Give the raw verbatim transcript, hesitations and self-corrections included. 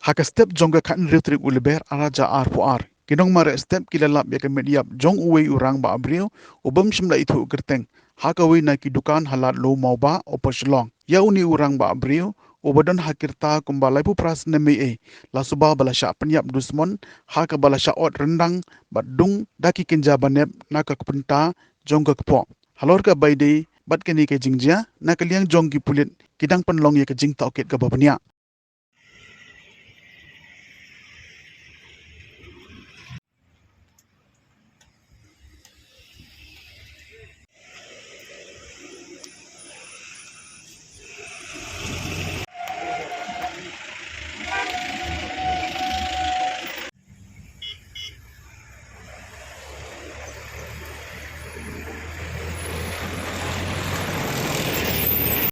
Ha ka step jong ka khathynriew tarik u Lber ar hajar arphew ar, ki nongmareh step ki la lap ïa ka met ïap jong uwei u rangbah briew u bym shym la ithuh kyrteng ha kawei na ki dukan ha Lad Lowmawbah, Upper Shillong. Ïa une u rangbah briew uba don ha ki rta kumba laiphew phra snem eiei la suba ba la shah pynïap dusmon ha kaba la shah ot ryndang bad dung da ki kynja banep na ka bynta jong ka kpoh. Halor kaba ïadei bad kane ka jingjia, na ka liang jong ki pulit ki dang pynlong ïa ka jingtohkit kaba bniah.